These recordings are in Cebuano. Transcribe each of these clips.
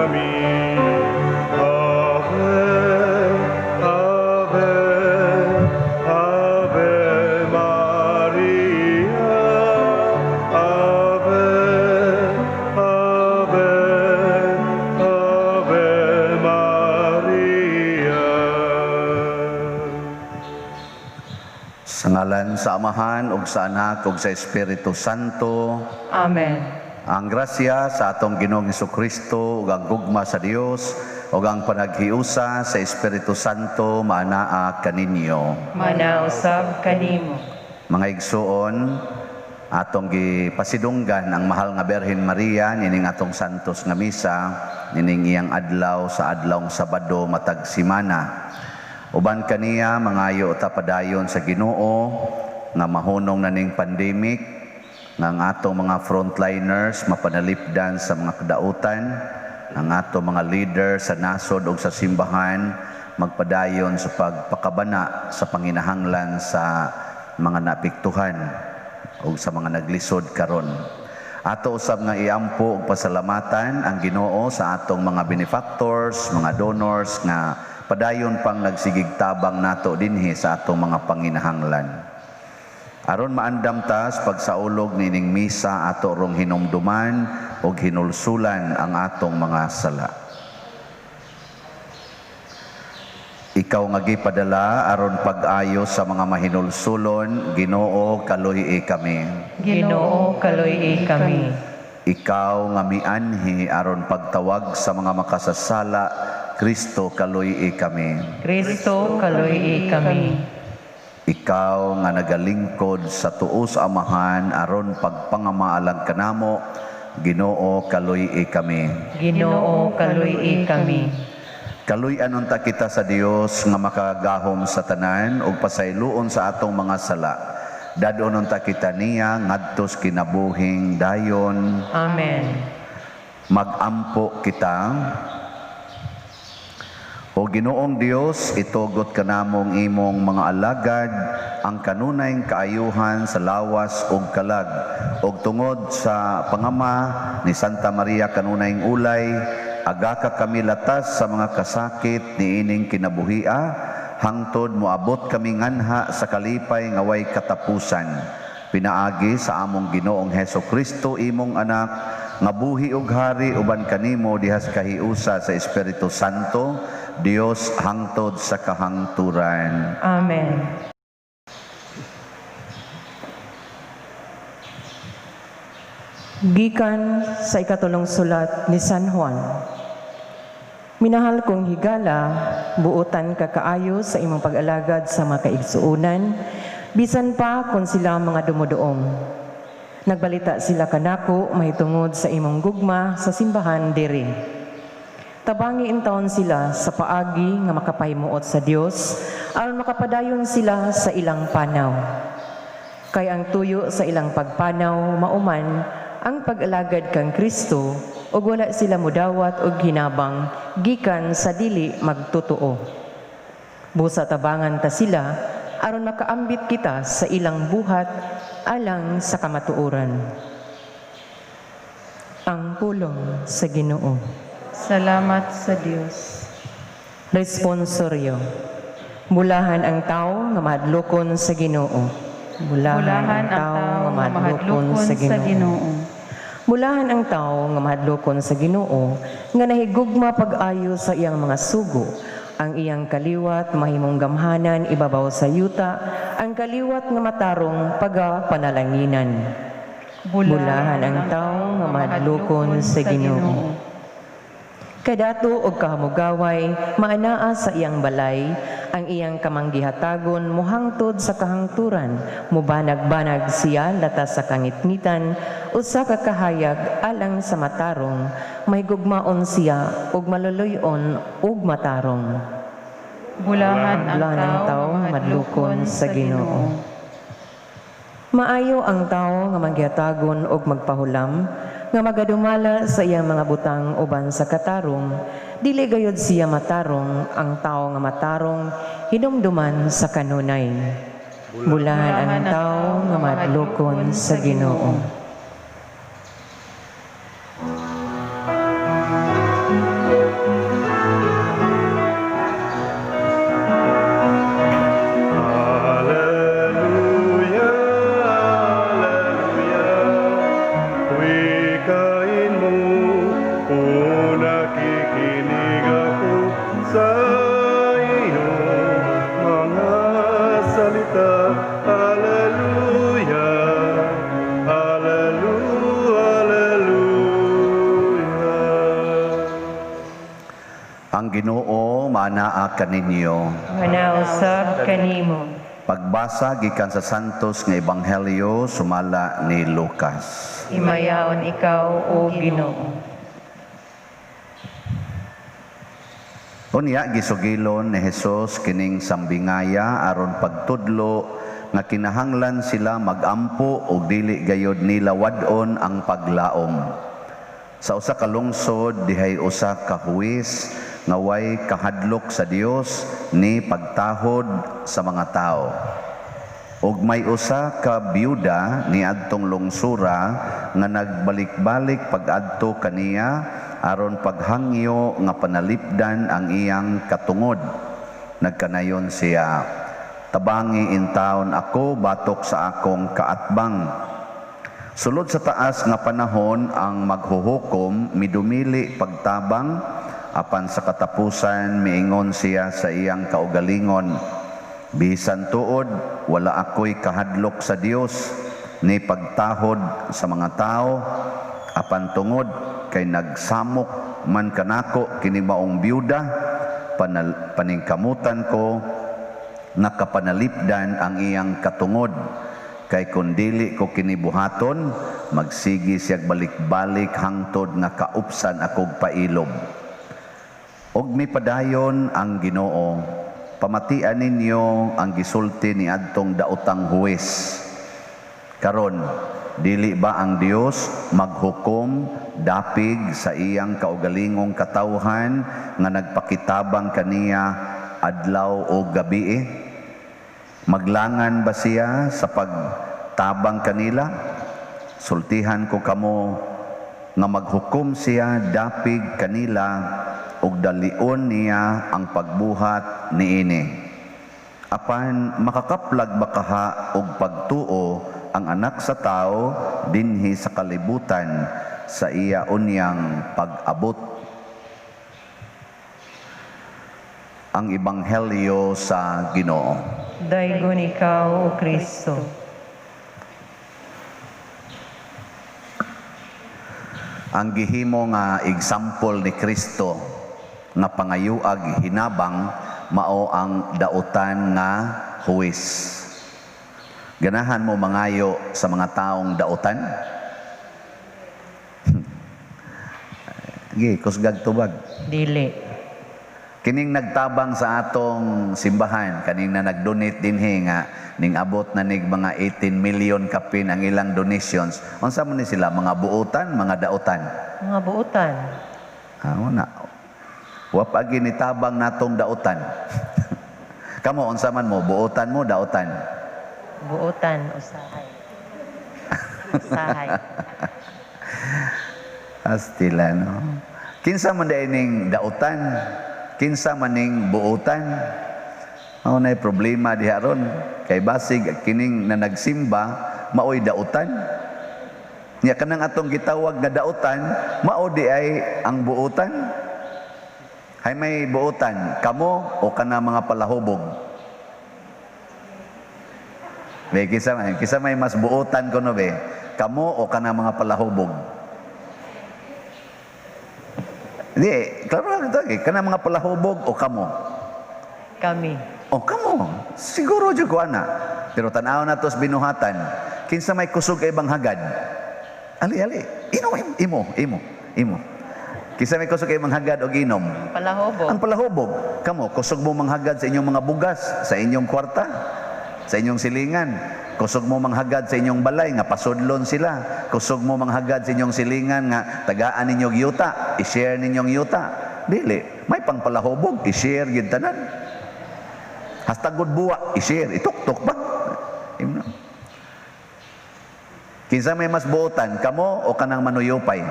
kami. Ave, Ave, Ave Maria. Ave, Ave, Ave Maria. Sa ngalan sa Amahan ug sa Anak ug sa Espiritu Santo. Amen. Ang grasya sa atong Ginoong Kristo ug ang gugma sa Dios ug ang panaghiusa sa Espiritu Santo maanaa kaninyo. Manausab kanimo. Mga igsuon, atong gipasidunggan ang mahal nga Birhen Maria nining atong santos nga misa nining iyang adlaw sa adlawng Sabado matag simana. Uban kaniya mangayo ta padayon sa Ginoo nga mahunong na ning pandemic, nga ang atong mga frontliners mapanalipdan sa mga kadautan, ang atong mga leader sa nasod ug sa simbahan magpadayon sa pagpakabana sa panginahanglan sa mga naapektuhan ug sa mga naglisod karon. Ato usab nga iampo ug pasalamatan ang Ginoo sa atong mga benefactors, mga donors nga padayon pang nagsigig tabang nato dinhi sa atong mga panginahanglan. Aron maandam ta sa pagsaulog nining misa, ato rong hinumduman ug hinulsulan ang atong mga sala. Ikaw nga gipadala aron pag-ayo sa mga mahinulsulon, Ginoo, kaluy-i kami. Ginoo, kaluy-i kami. Ikaw nga mianhi aron pagtawag sa mga makasasala, Kristo, kaluy-i kami. Kristo, kaluy-i kami. Ikaw nga nagalingkod sa tuo sa Amahan aron pagpangamaalang kanamo, Ginoo, kaluy-i kami. Ginoo, kaluy-i kami. Kaluy-an unta kita sa Dios nga makagahom sa tanan ug pasayloon sa atong mga sala. Dadon unta kita niya ngadto sa kinabuhing dayon. Amen. Magampo kita. O Ginoong Dios, itugot kanamong imong mga alagad ang kanunay kaayuhan sa lawas ug kalag, ug tungod sa pangama ni Santa Maria kanunay ulay, agaka kami latas sa mga kasakit niining kinabuhia, hangtod moabot kami nganha sa kalipay nga way katapusan. Pinaagi sa among Ginoong Heso Kristo, imong anak, nga buhi ug hari uban kanimo dihas kahiusa sa Espiritu Santo, Dios hangtod sa kahangturan. Amen. Gikan sa ikatulong sulat ni San Juan. Minahal kong higala, buotan ka kaayo sa imong pag-alagad sa mga kaigsuonan, bisan pa kung sila mga dumuduong. Nagbalita sila kanako mahitungod sa imong gugma sa simbahan diri. Tabangi intawon sila sa paagi nga makapahimuot sa Dios aron makapadayon sila sa ilang panaw. Kay ang tuyo sa ilang pagpanaw mauman ang pag-alagad kang Kristo ug wala sila mudawat og hinabang gikan sa dili magtotoo. Busa tabangan ta sila aron makaambit kita sa ilang buhat alang sa kamatuoran. Ang pulong sa Ginoo. Salamat sa Dios. Responsoryo. Bulahan ang tao nga mahadlokon sa Ginoo. Bulahan ang tao nga mahadlokon sa Ginoo. Bulahan ang tao nga mahadlokon sa Ginoo, nga nahigugma pag-ayo sa iyang mga sugo. Ang iyang kaliwat mahimong gamhanan ibabaw sa yuta, ang kaliwat nga matarong paga panalanginan. Bulahan ang tao nga mahadlokon sa Ginoo. Kadato og kahamugaway maanaa sa iyang balay, ang iyang kamanggihatagon mohangtod sa kahangturan, mubanag-banag siya latas sa kangitngitan, usa ka kahayag alang sa matarong, may gugmaon siya ug maluluy-on ug matarong. Bulahan ang Bulahan ang tao tao nga nga mahadlokon madlukon sa sa Ginoo. Maayo ang tao nga manggihatagon og magpahulam, nga magadumala sa iyang mga butang uban sa katarong, dili gayod siya matarong, ang tao nga matarong hinumduman sa kanunay. Bulahan ang tao nga mahadlokon sa Ginoo. Ang Ginoo maanaa kaninyo. Manausab kanimo. Pagbasa gikan sa Santos nga Ebanghelyo sumala ni Lucas. Himayaon ikaw, O Ginoo. Unya gisugilon ni Hesus kining sambingaya aron pagtudlo nga kinahanglan sila magampo og dili gayod nila wad-on ang paglaom. Sa usa ka lungsod dihay usa ka huwis nga way kahadlok sa Dios ni pagtahod sa mga tawo. Og may usa ka byuda niadtong lungsura nga nagbalik-balik pag-adto kaniya aron paghangyo nga panalipdan ang iyang katungod. Nagkanayon siya, "Tabangi intawon ako batok sa akong kaatbang." Sulod sa taas nga panahon ang maghuhukom midumili pagtabang, apan sa katapusan miingon siya sa iyang kaugalingon, "Bisan tuod wala ako'y kahadlok sa Dios ni pagtahod sa mga tao, apan tungod kay nagsamok man kanako kini maong byuda, paningkamutan ko nakapanalipdan ang iyang katungod. Kay kun dili ko kini buhaton, magsigi siyag balik-balik hangtod nga kaupsan akog pailob." Og mipadayon ang Ginoo, "Pamatian ninyo ang gisulti ni adtong daotang huwes. Karon, dili ba ang Dios maghukom dapig sa iyang kaugalingong katawhan nga nagpakitabang kaniya adlaw o gabi? Maglangan ba siya sa pagtabang kanila? Sultihan ko kamo nga maghukom siya dapig kanila ug dalion niya ang pagbuhat niini. Apan makakaplag ba kaha og pagtuo ang Anak sa Tao dinhi sa kalibutan sa iya unyang pag-abot?" Ang Ebanghelyo sa Ginoo. Daygon ikaw, O Kristo. Ang gihimo nga example ni Kristo nga pangayuag hinabang mao ang dautan nga huwis. Ganahan mo mangayo sa mga taong dautan? Gi, kusgag tubag. Dili. Kining nagtabang sa atong simbahan, kaning na nag-donate dinhi nga ning abot na nig mga 18 million kapin ang ilang donations. Unsa man ni sila, mga buotan, mga dautan? Mga buotan. Ah, na. Wa pa ginitabang natong dautan. Kamo unsa man mo, buotan mo, dautan? Buotan, usahay. Usahay. Astila, no? Kinsa man day ning dautan? Kinsa man ning buotan? Mao nay problema diha ron. Kay basig kining na nagsimba maoy dautan. Nya kanang atong gitawag nga dautan, mao di ay ang buotan. Hay may buotan, kamo o kana mga palahubog? Be, kisa may mas buotan kuno be, kamo o kana mga palahubog? Di, klaro lang ito, eh. Kana mga palahubog o kamo? Kami. O kamo, siguro jud ko ana. Pero tan-aw na tos binuhatan, kinsa may kusog kay banghagad? Ali, ali, imo, imo, imo, imo. Kinsa may kusog kay manghagad og inom? Ang palahubog. Ang palahubog. Kamo, kusog mo manghagad sa inyong mga bugas, sa inyong kwarta, sa inyong silingan. Kusog mo manghagad sa inyong balay nga pasudlon sila. Kusog mo manghagad sa inyong silingan nga tagaan ninyong yuta, i-share ninyong yuta. Dili, may pangpalahubog, i-share gid tanan. Hasta good buwa, i-share, ituktok pa. Imno. Kinsa may mas buotan, kamo o kanang manuyupay?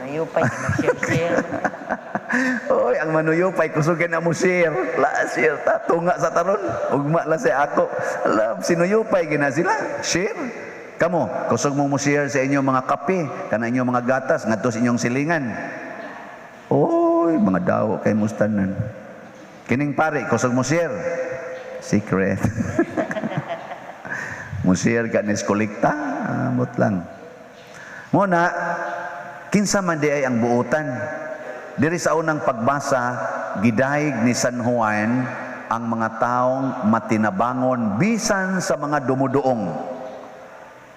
Manuyupay, mag-share-share. Oy, ang manuyupay kusog na mo share. La share ta tunga sa taron. Ugma la siya ako. La sinuyupay gina sila. Share. Kamo, kusog mo mo share sa inyong mga kape, kana inyong mga gatas ngadto sa inyong silingan. Oy, mga dawo kay mustanan. Kining pare, kusog mo share. Secret. Mo share ka ni kolekta, amot lang. Muna, Kinsa man di ay ang buutan? Diri sa unang pagbasa, gidayeg ni San Juan ang mga taong matinabangon bisan sa mga dumuduong.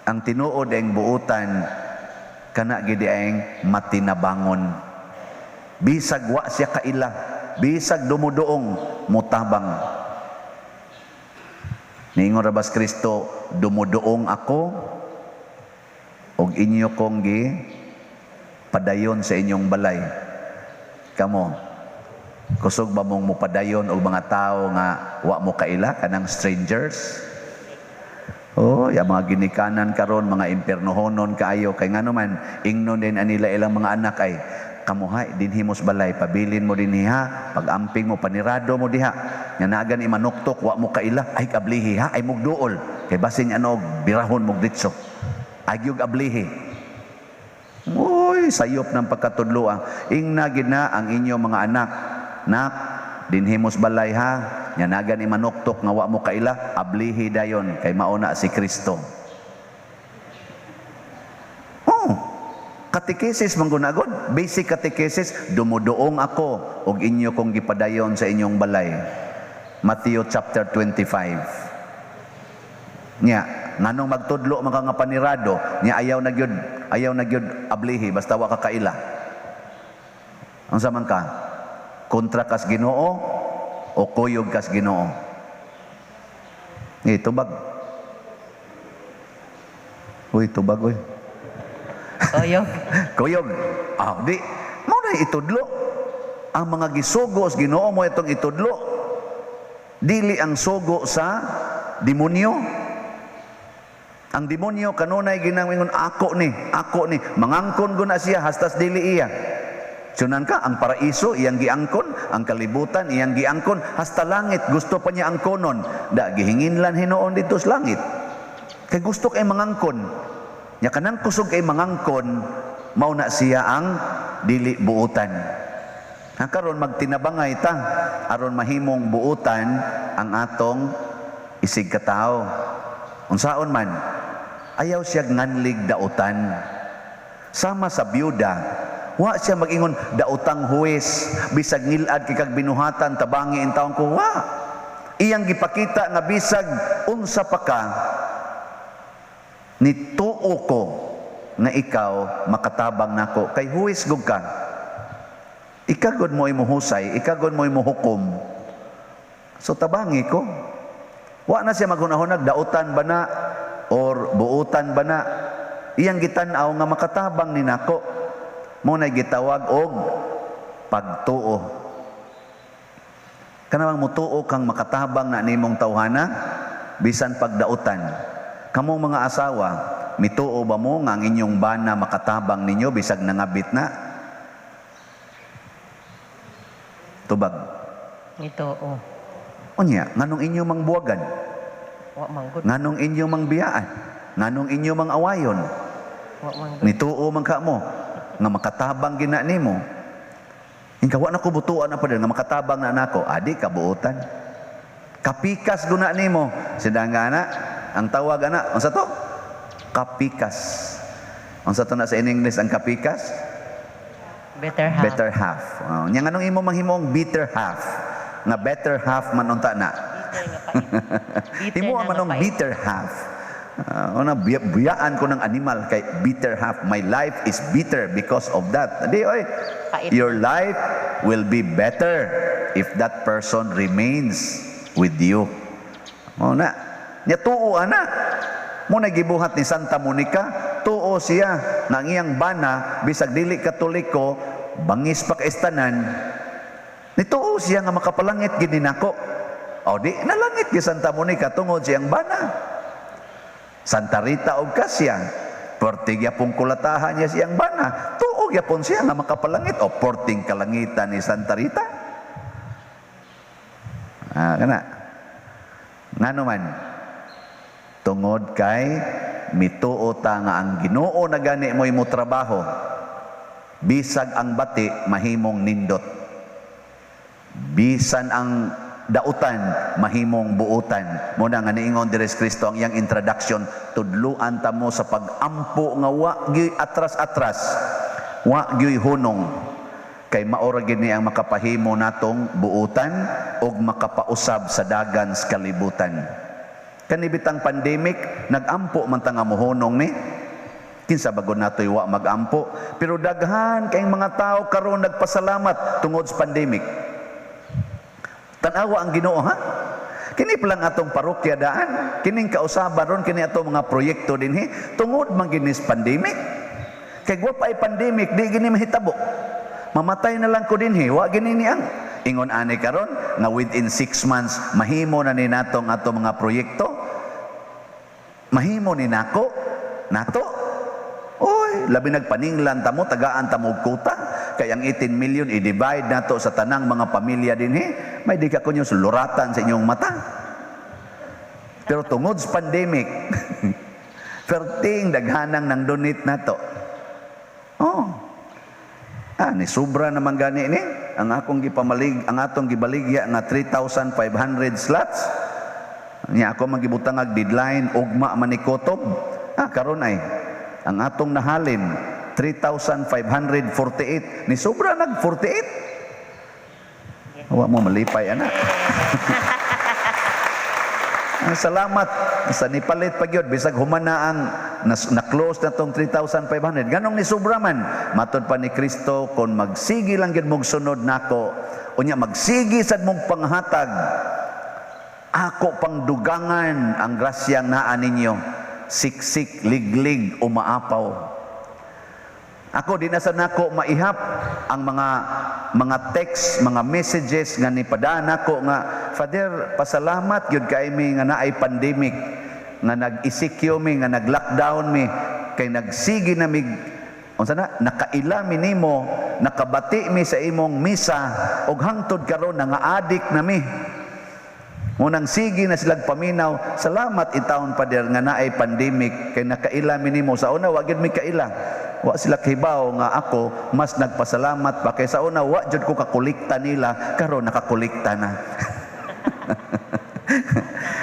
Ang tinuod ang buutan kana gid ang matinabangon. Bisag wa siya kaila, bisag dumuduong, mutabang. Niingon ra bas Kristo, "Dumuduong ako og inyo kong gi padayon sa inyong balay." Kamo, kusog ba mong mupadayon og mga tao nga wa mo kaila, kanang strangers? Oh, ya mga ginikanan karon mga impernohonon kaayo, kay ngano man ingnon din anila ilang mga anak ay, "Kamuhay dinhi mos balay, pabilin mo dinhi ha, pag-amping mo, panirado mo diha." Nga nagan imanuktok, wa mo kaila, "Ay ablihi ha, ay mugduol kay basin ano birahon mog ditso, ay gyud ablihi." Uy, sayop ng pagkatudloa. Ingna gid na ang inyong mga anak, "Nak, dinhi mos balay ha." Nya nagan imanuktok nga wa mo kaila, ablihi dayon kay mauna si Kristo. Oh, katekesis man gunagod, basic catechesis, "Dumuduong ako og inyo kong gipadayon sa inyong balay." Matthew chapter 25. Nya, nganong magtudlo man ka nga panirado, nya ayaw na gyud ablihi basta wa ka kaila? Unsa man ka? Kontra kas Ginoo o kuyog kas Ginoo? Eh, tubag. Uy, tubag, uy. Kuyog. Kuyog. Ah, di. Mao na itudlo. Ang mga gisugo sa Ginoo mo itong itudlo. Dili ang sugo sa demonyo. Ang demonyo kanunay ginangingon, "Ako ni, ako ni." Mangangkon guna siya hastas dili iya. Sunan ka, ang paraiso iyang giangkon, ang kalibutan iyang giangkon, hasta langit gusto pa niya angkonon. Da gihinginlan hinuon dito sa langit. Kay gusto kay mangangkon. Nya kanang kusog kay mangangkon, mao na siya ang dili buutan. Ang karon, magtinabangay ta aron mahimong buutan ang atong isig katao. Unsaon man, ayaw siya nganlig dautan. Sama sa byuda, wa siya mag-ingon, "Dautang huwes, bisag ngilad kay kag binuhatan, tabangi in taon ko." Wa. Iyang gipakita nga bisag unsa pa ka, nituo ko nga ikaw makatabang nako kay huwes gud ka. Ikaw gud mo muhusay, ikaw gud mo muhukom. So tabangi ko. Wa na siya maghunahunag dautan ba na or buutan ba na. Iyang gitan-aw nga makatabang ni nako. Mo na gitawag og pagtuo. Kanang mutuo kang makatabang na nimong tawhana bisan pagdautan. Kamong mga asawa, mituo ba mo nga ang inyong bana makatabang ninyo bisag nangabit na? Tubag. Ito, oh. Unya, nganong inyo mang buwagan? Wa man gud. Nganong inyo mang biyaan? Nganong inyo mang awayon? Wa man gud. Nituo man ka mo nga makatabang gina nimo. Inka wa na ko butuan na pa din nga makatabang na nako, adi kabuotan. Kapikas guna nimo. Sidanga na ang tawag ana, unsa to? Kapikas. Unsa to na sa in English ang kapikas? Better half. Better half. Oh, nya nganong imo manghimong bitter half? Nga better half man unta na. Bitter nga pait. Bitter Himo na man nga og pait. Bitter half. Una, biyaan ko ng animal kay bitter half. My life is bitter because of that. Di, oy. Pait. Your life will be better if that person remains with you. Mo na. Nya tuo ana. Mo na gibuhat ni Santa Monica, tuo siya nga ang iyang bana bisag dili Katoliko, bangis pa kaistanan. Nituo siya nga makapalangit gid ni nako. O di nalangit gi Santa Monica tungod siyang bana. Santa Rita og Cassia, perti gyapon kulatahan niya siyang bana. Tuo gyapon siya nga makapalangit o porting kalangitan ni Santa Rita. Ah, kana. Ngano man? Tungod kay mituo ta nga ang Ginoo na gani mo'y mo trabaho. Bisag ang bati mahimong nindot. Bisan ang dautan mahimong buutan. Mo na nga niingon diri si Kristo ang iyang introduction, tudluan ta mo sa pag-ampo nga wa gi atras-atras. Wa gyuy hunong kay mao ra gid ni ang makapahimo natong buutan ug makapausab sa dagan sa kalibutan. Kani bitang pandemic, nagampo man ta nga mohunong ni. Kinsa ba gud natoy wa magampo? Pero daghan kay mga tao karon nagpasalamat tungod sa pandemic. Tan-awa ang Ginoo, ha? Kini pa lang atong parokya daan, kining kausaban ron, kini atong mga proyekto dinhi tungod man gini sa pandemic. Kay wa pa ay pandemic, di gini mahitabo. Mamatay na lang ko dinhi, wa gini ni ang ingon ani karon nga within 6 months mahimo na ni natong atong mga proyekto. Mahimo ni nako nato. Oy, labi nagpaninglan ta mo, tagaan ta mo og kuta. Kay ang 18 million i-divide nato sa tanang mga pamilya dinhi, may di ka kunyo luratan sa inyong mata. Pero tungod sa pandemic, perting daghanang nang donate nato. Oh. Ah, ni sobra naman gani ni ang akong gipamalig, ang atong gibaligya nga 3,500 slots. Nya ako magibutang ag deadline ugma man ni kutob. Ah, karon ay ang atong nahalin 3,548, ni sobra nag 48. Wa mo malipay ana. Ah, salamat sa nipalit pa gyud bisag human na ang na-close na tong 3,500, ganong ni sobra man. Matod pa ni Kristo, kon magsigi lang gyud mong sunod nako, unya magsigi sad mong panghatag, ako pang dugangan ang grasyang naa ninyo, siksik, liglig, umaapaw. Ako di na sa nako maihap ang mga text, mga messages nga nipadaan nako nga, "Father, pasalamat gyud kay mi nga naay pandemic, nga nag-ECQ mi, nga nag-lockdown mi, kay nagsigi na mig unsa na, nakaila mi nimo, nakabati mi sa imong misa, ug hangtod karon nga-adik na mi." Munang sige na silang paminaw, "Salamat intawon, Father, nga naay pandemic kay nakaila mi nimo. Sa una wa gyud mi kaila." Wa sila kibaw nga ako mas nagpasalamat pa kay sa una wa jud ko kakolekta nila, karon nakakolekta na.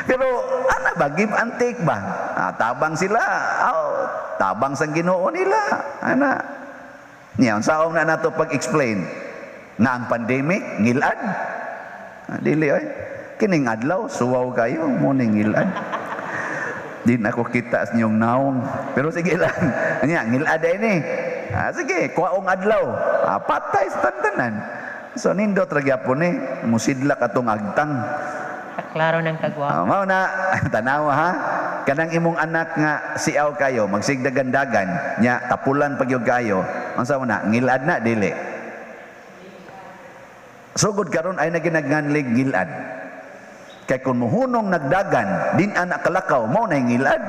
Pero ana ba, give and take ba? Ah, tabang sila, oh, tabang sa Ginoo nila. Ana. Niya, unsaon na nato pag-explain nga ang pandemic ngilad? Ah, dili oy. Kining adlaw suwaw kayo mo ning ngilad. Di na ako kita sa inyong naong. Pero sige lang. Anya, ngilad ay ni. Ah, sige, kuwaong adlaw. Ah, patay sa tantanan. So nindot ra gyapon ni, musidlak atong agtang. Klaro ng kagwa. Ah, mao na tanawa ha. Kanang imong anak nga siaw kayo, magsigdagan-dagan, nya tapulan pag gyud kayo. Unsa mo na? Ngilad na dili? Sugod karon ay naginagnganlig ngilad. Kay kung muhunong nagdagan, din anak kalakaw, mao na ngilad.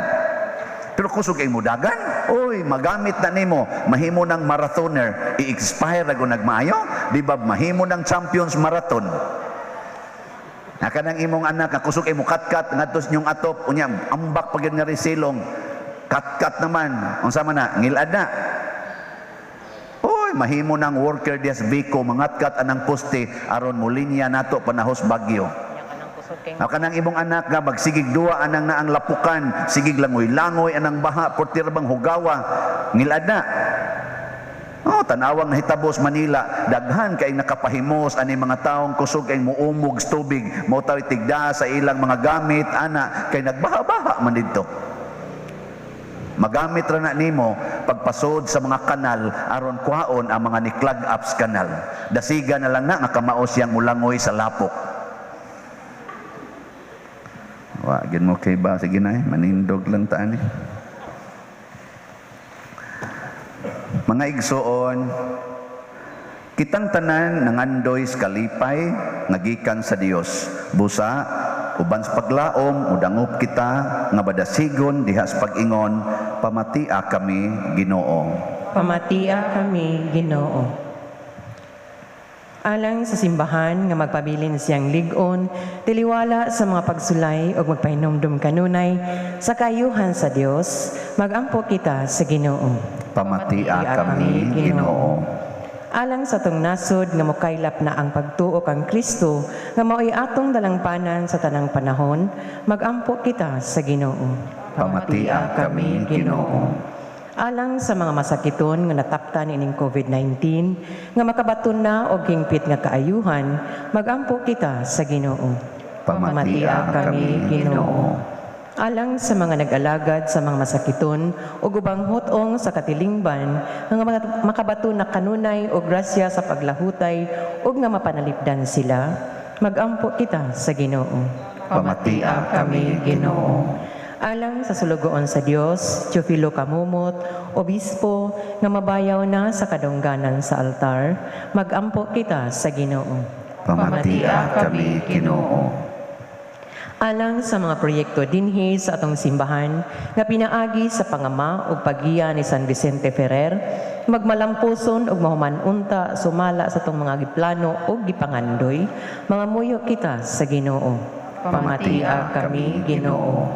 Pero kusog kay mo dagan, oy, magamit na nimo, mahimo ng marathoner, i-expire ra nagmaayo, di ba mahimo ng champions marathon. Naka ng imong anak, nga kusog kay mo katkat ngadto sa inyong atop, unya ambak pa gyud nga silong. Katkat naman, unsa man na, ngilad na. Oy, mahimo ng worker dias Biko, mangatkat anang poste aron mo linya nato panahos bagyo. Ang kanang imong anak nga magsigig duwa anang naang lapukan, sigig langoy-langoy anang baha, portir bang hugawa, ngilad na. Oh, tanawang nahitabos Manila, daghan kay nakapahimos ani mga taong kusog kay muumog sa tubig, mo taw tigda sa ilang mga gamit ana kay nagbaha-baha man didto. Magamit ra na nimo pagpasod sa mga kanal aron kuhaon ang mga ni-clog up sa kanal. Dasiga na lang na nga kamao siyang mulangoy sa lapok. Wa gid mo kay ba, sige na eh, manindog lang ta ani. Mga igsoon, kitang tanan nangandoy sa kalipay nga gikan sa Dios. Busa uban sa paglaom udangop kita nga badasigon diha sa pag-ingon, pamatia kami, Ginoo. Pamatia kami, Ginoo. Alang sa simbahan nga magpabilin siyang lig-on, tiliwala sa mga pagsulay ug magpahinumdum kanunay sa kaayuhan sa Dios, magampo kita sa Ginoo. Pamatia kami, Ginoo. Alang sa atong nasod nga mokaylap na ang pagtuo kang Kristo nga mao'y atong dalangpanan sa tanang panahon, magampo kita sa Ginoo. Pamatia kami, Ginoo. Alang sa mga masakiton nga nataptan ining COVID-19 nga makabaton na og hingpit nga kaayuhan, magampo kita sa Ginoo. Pamatia kami, Ginoo. Alang sa mga nag-alagad sa mga masakiton ug ubang hot-ong sa katilingban nga makabaton na kanunay og grasya sa paglahutay ug nga mapanalipdan sila, magampo kita sa Ginoo. Pamatia kami, Ginoo. Alang sa sulugoon sa Dios, Teofilo Camomot, obispo nga mabayaw na sa kadungganan sa altar, magampo kita sa Ginoo. Pamatia kami, Ginoo. Alang sa mga proyekto dinhi sa atong simbahan nga pinaagi sa pangama ug paggiya ni San Vicente Ferrer, magmalampuson ug mahuman unta sumala sa atong mga giplano ug gipangandoy, mangamuyo kita sa Ginoo. Pamatia kami, Ginoo.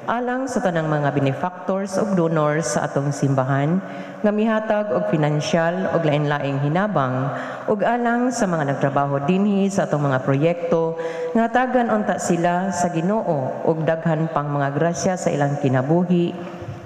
Alang sa tanang mga benefactors ug donors sa atong simbahan nga mihatag og pinansyal ug lain-laing hinabang, ug alang sa mga nagtrabaho dinhi sa atong mga proyekto nga hatagan unta sila sa Ginoo ug daghan pang mga grasya sa ilang kinabuhi,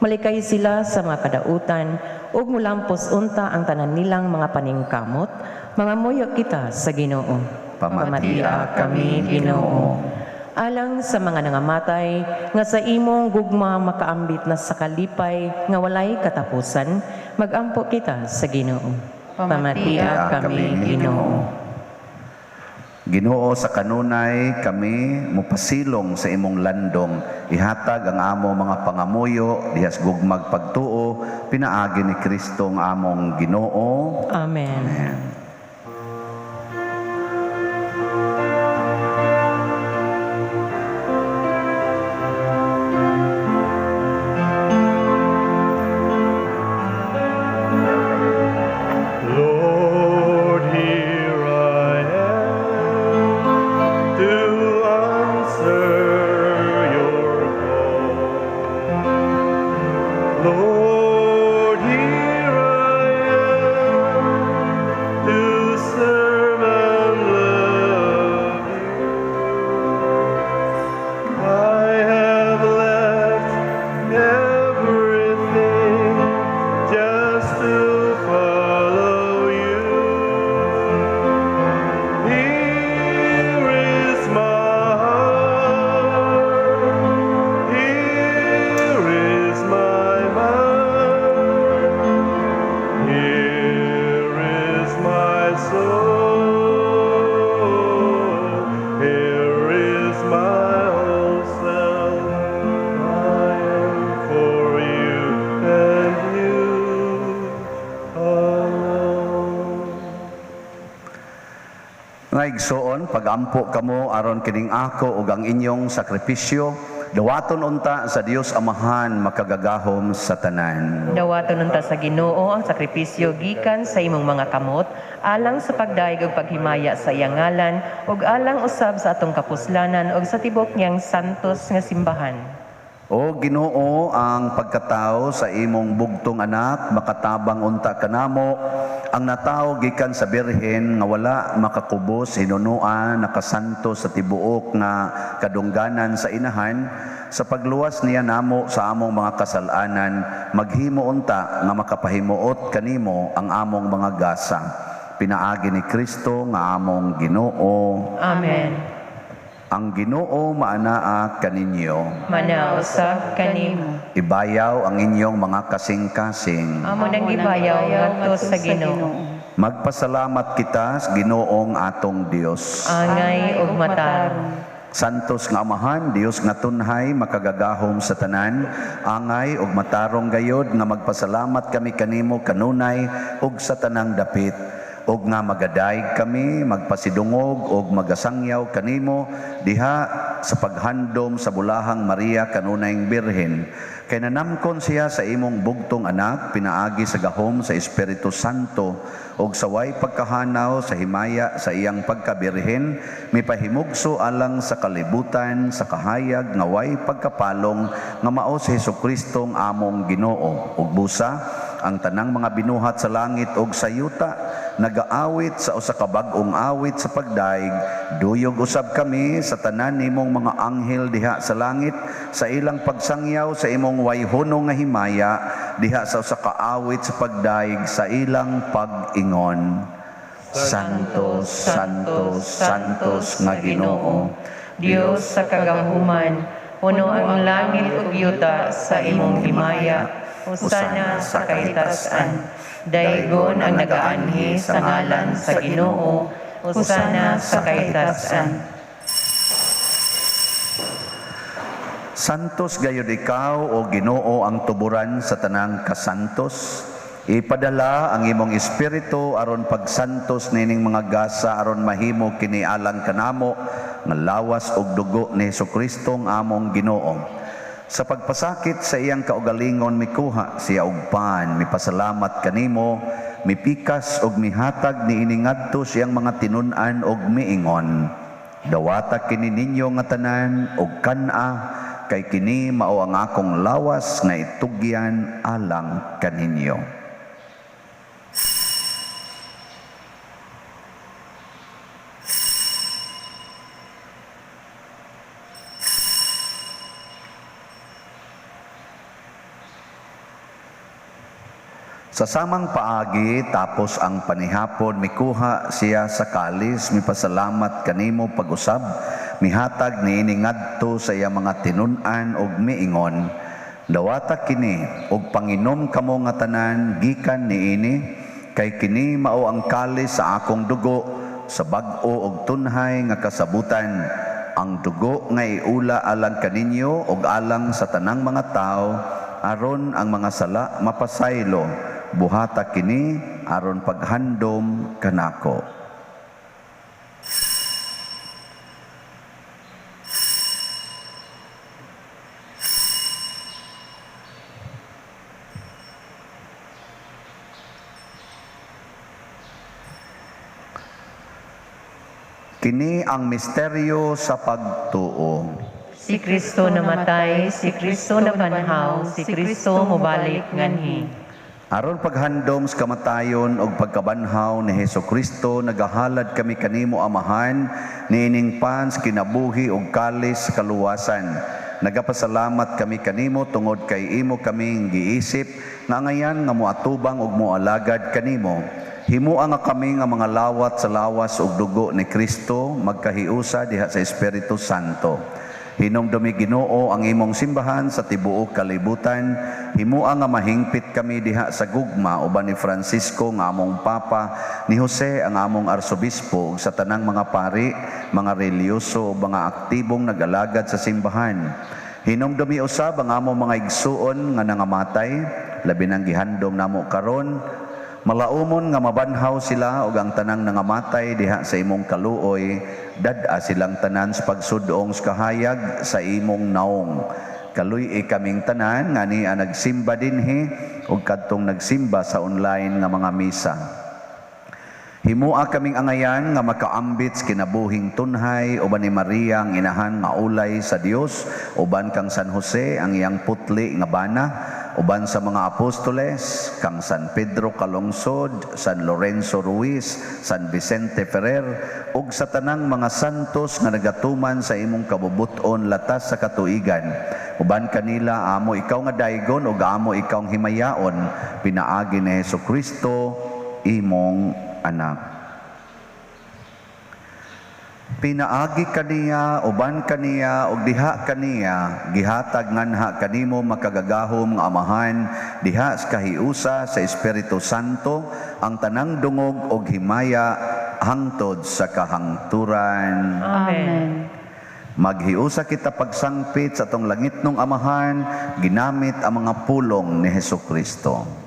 malikay sila sa mga kadautan ug mulampos unta ang tanan nilang mga paningkamot, mangamuyo kita sa Ginoo. Pamatia kami, Ginoo. Alang sa mga nangamatay nga sa imong gugma makaambit na sa kalipay nga walay katapusan, magampo kita sa Ginoo. Pamatia kami, Ginoo. Ginoo, sa kanunay kami mupasilong sa imong landong, ihatag ang amo mga pangamuyo dihas gugmag pagtuo, pinaagi ni Kristo ang among Ginoo. Amen. Amen. Lord, here I am to answer your call. Lord, here I am to serve and love you. I have left everything just to follow you. Here is my heart, here is my mind, here is my soul, here is my whole self. I am for you and you alone. Mga igsoon, pagampo kamo aron kining ako ug ang inyong sakripisyo, dawaton unta sa Dios Amahan makagagahom sa tanan. Dawaton unta sa Ginoo ang sakripisyo gikan sa imong mga kamot, alang sa pagdayeg ug paghimaya sa iyang ngalan, ug alang usab sa atong kapuslanan ug sa tibok niyang santos nga simbahan. O Ginoo, ang pagkatao sa imong bugtong anak makatabang unta kanamo, ang natawo gikan sa birhen nga wala makakubos hinunoa nakasanto sa tibuok nga kadungganan sa inahan, sa pagluwas niya namo sa among mga kasalanan, maghimo unta nga makapahimuot kanimo ang among mga gasa. Pinaagi ni Kristo nga among Ginoo. Amen. Ang Ginoo maanaa kaninyo. Manausab kanimo. Ibayaw ang inyong mga kasing-kasing. Amo nang gibayaw ngadto sa Ginoo. Magpasalamat kita sa Ginoong atong Dios. Angay ug matarong. Santos nga Amahan, Dios nga tunhay, makagagahom sa tanan, angay ug matarong gayod nga magpasalamat kami kanimo kanunay ug sa tanang dapit, ug nga magadayeg kami, magpasidungog ug magasangyaw kanimo diha sa paghandom sa bulahang Maria kanunayng Birhen. Kay nanamkon siya sa imong bugtong anak, pinaagi sa gahom sa Espiritu Santo, ug sa way pagkahanaw sa himaya sa iyang pagkabirhen, mipahimugso alang sa kalibutan sa kahayag nga way pagkapalong nga mao si Hesukristo ang among Ginoo. Ug busa Ang tanang mga binuhat sa langit ug sa yuta nagaawit sa usa ka bag-ong awit sa pagdaig. Duyog usab kami sa tanan nimong mga anghel diha sa langit sa ilang pagsangyaw sa imong wayhono nga himaya diha sa usa ka awit sa pagdaig sa ilang pag-ingon. Santo, Santo, Santos nga Ginoo, Dios sa kagahuman, puno ang langit ug yuta sa imong himaya. Hosana sa kahitasan. Daygon ang nagaanhi sa ngalan sa Ginoo. Hosana sa kahitasan. Santos gayud ikaw o Ginoo ang tuburan sa tanang kasantos. Ipadala ang imong espiritu aron pagsantos nining mga gasa aron mahimo kini alang kanamo nga lawas ug dugo ni Hesukristo ang among Ginoo. Sa pagpasakit sa iyang kaugalingon mikuha siya og pan, mipasalamat kanimo, mipikas og mihatag niini ngadto siyang mga tinun-an og miingon. Dawata kini ninyo nga tanan og kan-a, kay kini mao ang akong lawas nga itugyan alang kaninyo. Sa samang paagi, tapos ang panihapon, mikuha siya sa kalis, mipasalamat kanimo pag-usab, mihatag niini ngadto sa iya mga tinun-an og miingon. Dawata kini og panginom kamo nga tanan gikan niini, kay kini mao ang kalis sa akong dugo, sa bag-o og tunhay nga kasabutan. Ang dugo nga iula alang kaninyo og alang sa tanang mga tawo, aron ang mga sala mapasaylo. Buhata kini aron paghandom kanako. Kini ang misteryo sa pagtuo. Si Kristo namatay, si Kristo nabanhaw, si Kristo mobalik nganhi. Aron paghandom sa kamatayon og pagkabanhaw ni Hesukristo, nagahalad kami kanimo Amahan niining pan sa kinabuhi og kalis sa kaluwasan. Nagapasalamat kami kanimo tungod kay imo kaming giisip nga ngayan nga moatubang og moalagad kanimo. Himua nga kami nga mga lawat sa lawas ug dugo ni Kristo magkahiusa diha sa Espiritu Santo. Hinumdumi Ginoo ang imong simbahan sa tibuok kalibutan. Himua nga mahingpit kami diha sa gugma uban ni Francisco nga among Papa, ni Jose ang among Arsobispo ug sa tanang mga pari, mga relihiyoso ug mga aktibong nagalagad sa simbahan. Hinumdumi usab ang among mga igsuon nga nangamatay, labi nang gihandom namo karon. Malaumon nga mabanhaw sila ug ang tanang nangamatay diha sa imong kaluoy, dad-a silang tanan sa pagsudong sa kahayag sa imong naong. Kaluy-i kaming tanan nga niya nagsimba dinhi ug kadtong nagsimba sa online nga mga misa. Himua kaming angayan nga makaambit sa kinabuhing tunhay uban ni Maria ang inahan nga ulay sa Dios, uban kang San Jose ang iyang putli nga bana, uban sa mga apostoles kang San Pedro Calungsod, San Lorenzo Ruiz, San Vicente Ferrer, ug sa tanang mga santos nga nagatuman sa imong kabubut-on latas sa katuigan. Uban kanila amo ikaw nga daygon ug amo ikaw ang himayaon, pinaagi ni Hesukristo imong anak. Pinaagi kaniya, uban kaniya, ug diha kaniya, gihatag nganha kanimo makagagahom nga Amahan, diha sa kahiusa sa Espiritu Santo, ang tanang dungog og himaya hangtod sa kahangturan. Amen. Maghiusa kita pagsangpit sa atong langitnong Amahan, ginamit ang mga pulong ni Hesukristo.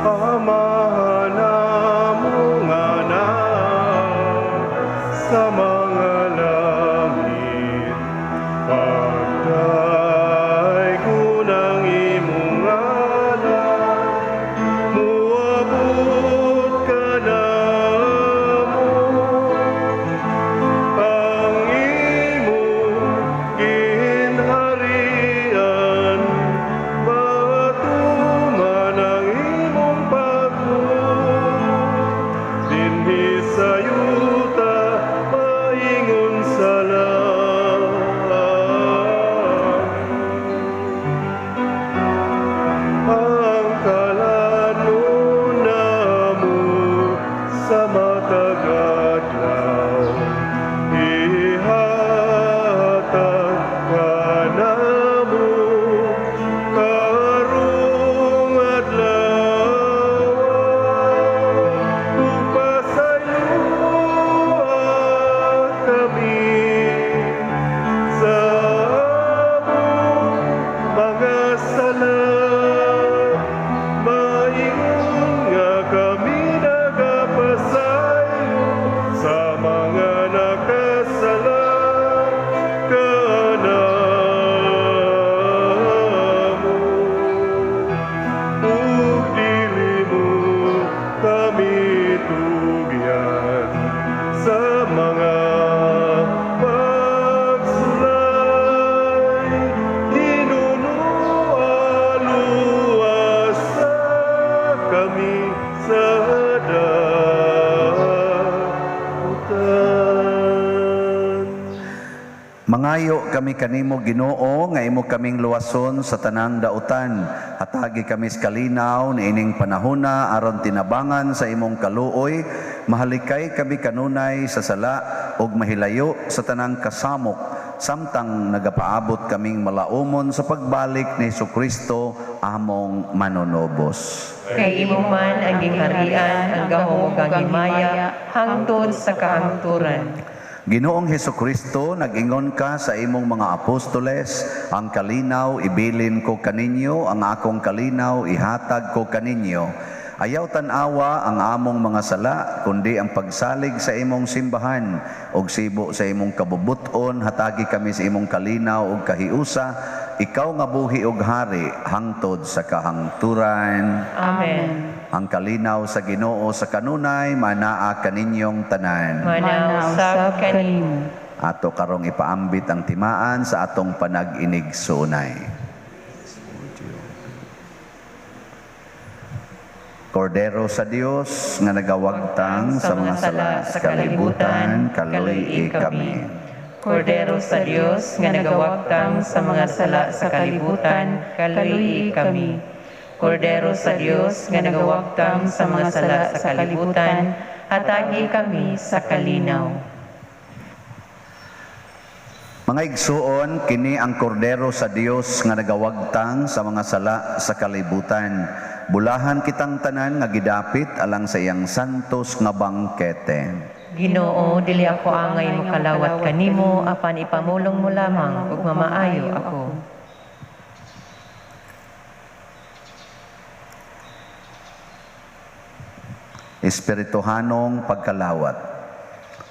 Amahan among anak sa mga langit, pagday ko ng imong ngalan, muabot ka namo. Ang imong ginharian Nangayo kami kanimo, Ginoo, nga imo kaming luwason sa tanang dautan. Hatagi kami sa kalinaw niining panahona aron tinabangan sa imong kaluoy, mahalikay kami kanunay sa sala ug mahilayo sa tanang kasamok samtang nagapaabot kaming malaumon sa pagbalik ni Hesukristo among manunobos. Kay imo man ang gingharian, ang gahom ug ang himaya, hangtod sa kahangturan. Ginoong Hesukristo, nag-ingon ka sa imong mga apostoles, ang kalinaw ibilin ko kaninyo, ang akong kalinaw ihatag ko kaninyo. Ayaw tan-awa ang among mga sala, kundi ang pagsalig sa imong simbahan ug sibo sa imong kabubuton, hatagi kami sa imong kalinaw ug kahiusa, ikaw nga buhi ug hari hangtod sa kahangturan. Amen. Ang kalinaw sa Ginoo sa kanunay manaa kaninyong tanan. Manaw usab kanimo. Ato karong ipaambit ang timaan sa atong panag-inigsoonay. Kordero sa Dios nga nagawagtang sa mga sala sa kalibutan, kaluy-i kami. Kordero sa Dios nga nagawagtang sa mga sala sa kalibutan, kaluy-i kami. Kordero sa Dios nga nagawagtang sa mga sala sa kalibutan, hatagi kami sa kalinaw. Mga igsuon, kini ang kordero sa Dios nga nagawagtang sa mga sala sa kalibutan. Bulahan kitang tanan nga gidapit alang sa iyang santos nga bangkete. Ginoo, dili ako angay mokalawat kanimo, apan ipamulong mo lamang ug mamaayo ako. Espirituhanong pagkalawat.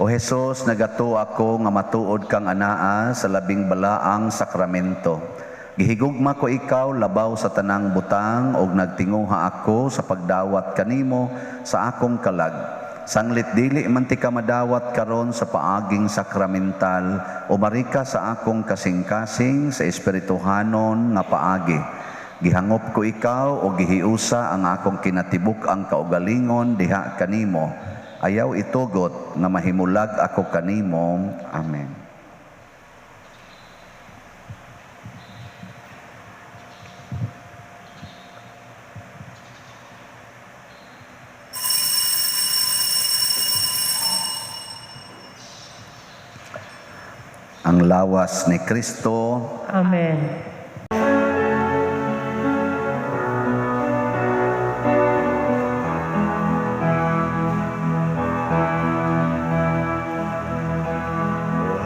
O Hesus, nagatuo ako nga matuod kang anaa sa labing balaang sakramento. Gihigugma ko ikaw labaw sa tanang butang ug nagtinguha ako sa pagdawat kanimo sa akong kalag. Sanglit dili man ti ka madawat karon sa paaging sakramental, umarika sa akong kasing-kasing sa espirituhanon nga paagi. Gihangop ko ikaw o gihiusa ang akong kinatibuk ang kaugalingon diha kanimo. Ayaw itugot nga mahimulag ako kanimo. Amen. Ang lawas ni Kristo. Amen.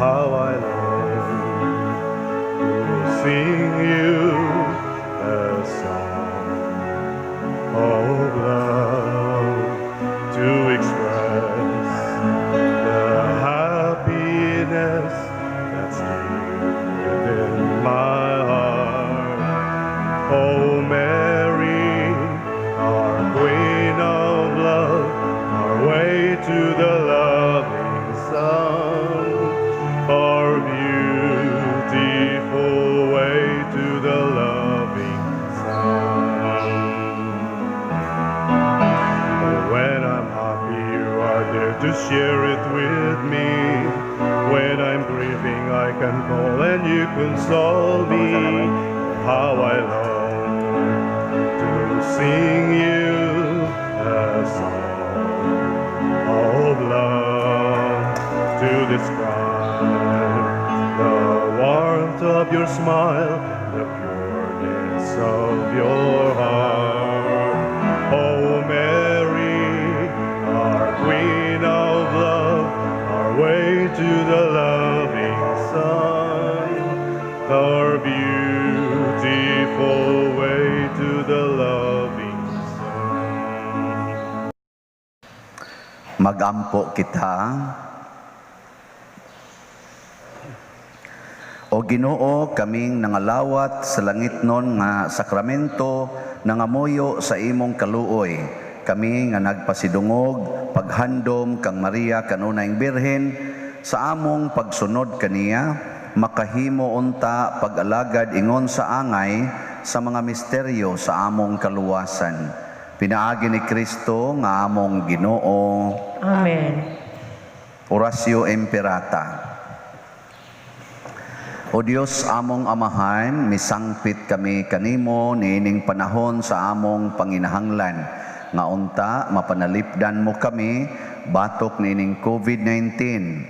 How I long to sing you a song of love, to express the happiness that's deep within my heart. Oh Mary, our Queen of Love, our way to the loving Son, our beautiful way to the loving Son. Oh, when I'm happy, you are there to share it with me. When I'm grieving, I can call and you console me. Oh, how I long to sing you a song of love, to describe the warmth of your smile, the pureness of your heart. Oh Mary, our Queen of Love, our way to the loving Son, our beautiful way to the loving Son. Magampo kita. O Ginoo, kaming nangalawat sa langitnon nga sakramento, nangamuyo sa imong kaluoy. Kami nga nagpasidungog, paghandom kang Maria kanunayng Birhen, sa among pagsunod kaniya, makahimo unta pag-alagad ingon sa angay sa mga misteryo sa among kaluwasan. Pinaagi ni Kristo nga among Ginoo. Amen. Oratio Imperata. O Dios, among Amahan, misangpit kami kanimo niining panahon sa among panginahanglan. Nga unta mapanalipdan mo kami batok niining COVID-19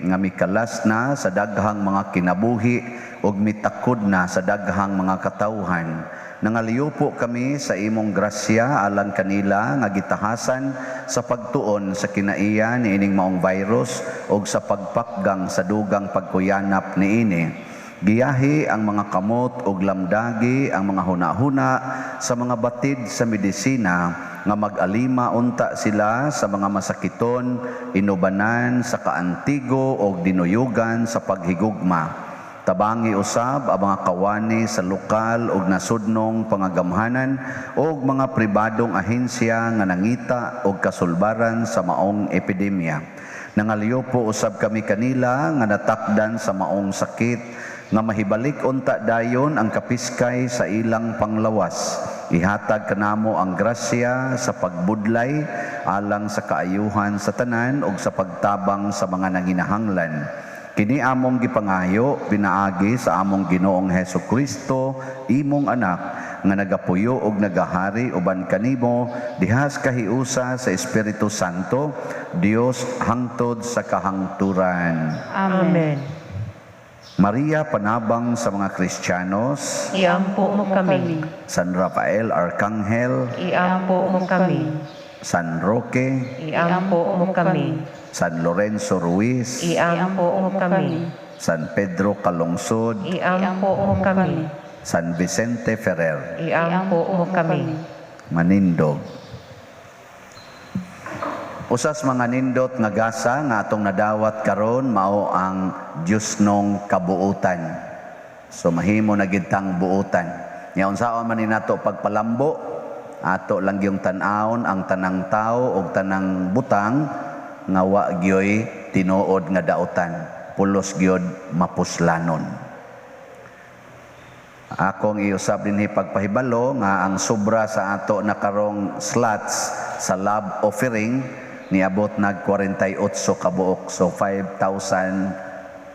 nga mikalas na sa daghang mga kinabuhi ug mitakod na sa daghang mga katawhan. Nangaliupo kami sa imong grasya alang kanila nga gitahasan sa pagtuon sa kinaiya niining maong virus ug sa pagpakgang sa dugang pagkuyanap niini. Giyahi ang mga kamot ug lamdagi ang mga hunahuna sa mga batid sa medisina nga mag-alima unta sila sa mga masakiton, inubanan sa kaantigo og dinuyugan sa paghigugma. Tabangi usab ang mga kawani sa lokal ug nasudnong pangagamhanan ug mga pribadong ahensya nga nangita og kasulbaran sa maong epidemya. Nangaliupo usab kami kanila nga natakdan sa maong sakit nga mahibalik unta dayon ang kapiskay sa ilang panglawas. Ihatag kanamo ang grasya sa pagbudlay alang sa kaayuhan sa tanan ug sa pagtabang sa mga nanginahanglan. Kini among gipangayo pinaagi sa among Ginoong Hesus Kristo, imong anak, nga nagapuyo og nagahari uban kanimo dihas kahiusa sa Espiritu Santo, Dios hangtod sa kahangturan. Amen. Maria, panabang sa mga Kristiyanos, Iampo mo kami. San Rafael Arcangel, Iampo mo kami. San Roque, Iampo mo kami. San Lorenzo Ruiz, Iampo mo kami. San Pedro Calungsod, Iampo mo kami. San Vicente Ferrer. Iampo mo kami. Manindog. Usas mga nindot nga gasa nga atong nadawat karon mao ang Diyosnong kabuutan. So mahimo na gid tang buutan. Nya unsaon man ni nato pagpalambo, ato lang gyung tan-awon ang tanang tao og tanang butang nga wa gyoy tinuod nga daotan, pulos gyud mapuslanon. Akong iusab dinhi pagpahibalo nga ang sobra sa ato na karong slots sa love offering niabot nag 48 kabuok. So 3,548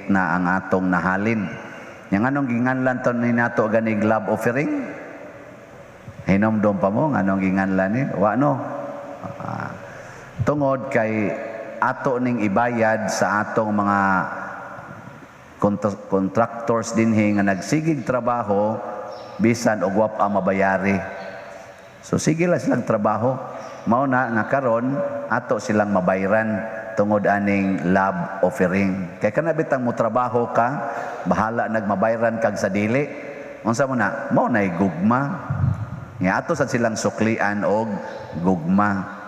na ang atong nahalin. Yang anong ginganlan to ni nato ganig love offering? Hinomdom pa mo nganong ginganlan ni? Wa no. Tungod kay ato ning ibayad sa atong mga contractors dinhi nga nagsigig trabaho bisan og wa pa mabayari. So sige lang silang trabaho. Mao na nga karon ato silang mabayran tungod aning love offering. Kay kana bitang mo trabaho ka, bahala nagmabayran kag sa dili. Unsa mo na? Mao nay gugma. Nga ato sad silang suklian og gugma.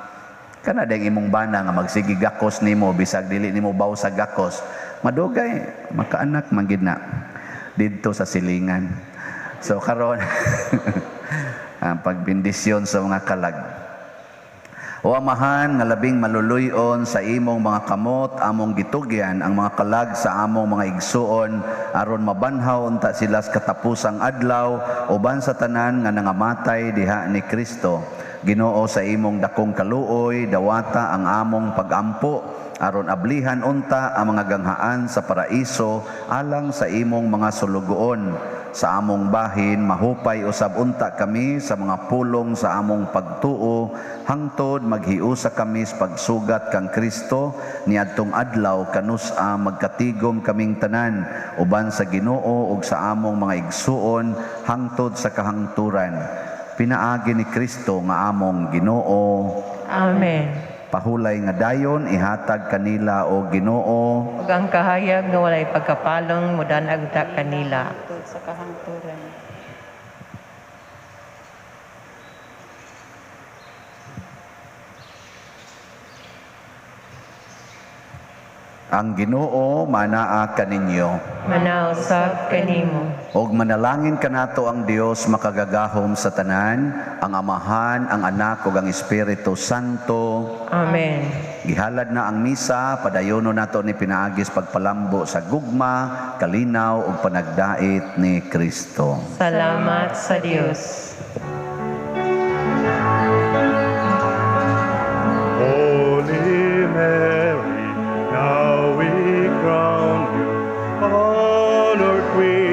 Kana dayng imong bana nga magsige gakos nimo bisag dili nimo baw sa gakos, madugay makaanak man gid na didto sa silingan. So karon ang pagbendisyon sa mga kalag. O Amahan nga labing maluluyon sa imong mga kamot, among gitugyan ang mga kalag sa among mga igsuon aron mabanhaw unta sila sa katapusang adlaw uban sa tanan nga nangamatay diha ni Kristo. Ginoo, sa imong dakong kaluoy, dawata ang among pagampo aron ablihan unta ang mga ganghaan sa paraiso alang sa imong mga sulugoon. Sa among bahin mahupay usab unta kami sa mga pulong sa among pagtuo hangtod maghiusa kami sa pagsugat kang Kristo niadtong adlaw kanus-a magkatigom kaming tanan uban sa Ginoo ug sa among mga igsuon hangtod sa kahangturan. Pinaagi ni Kristo nga among Ginoo. Amen. Pahulay nga dayon ihatag kanila o Ginoo ug ang kahayag nga walay pagkapalong mudanag ta kanila sa kahangturan. Ang Ginoo manaa kaninyo. Manausab kanimo. Og manalangin kanato ang Dios makagagahom sa tanan, ang Amahan, ang Anak ug ang Espiritu Santo. Amen. Gihalad na ang misa, padayono nato ni pinaagis pagpalambo sa gugma, kalinaw ug panagdait ni Kristo. Salamat sa Dios. Holy Mary, now we crown you We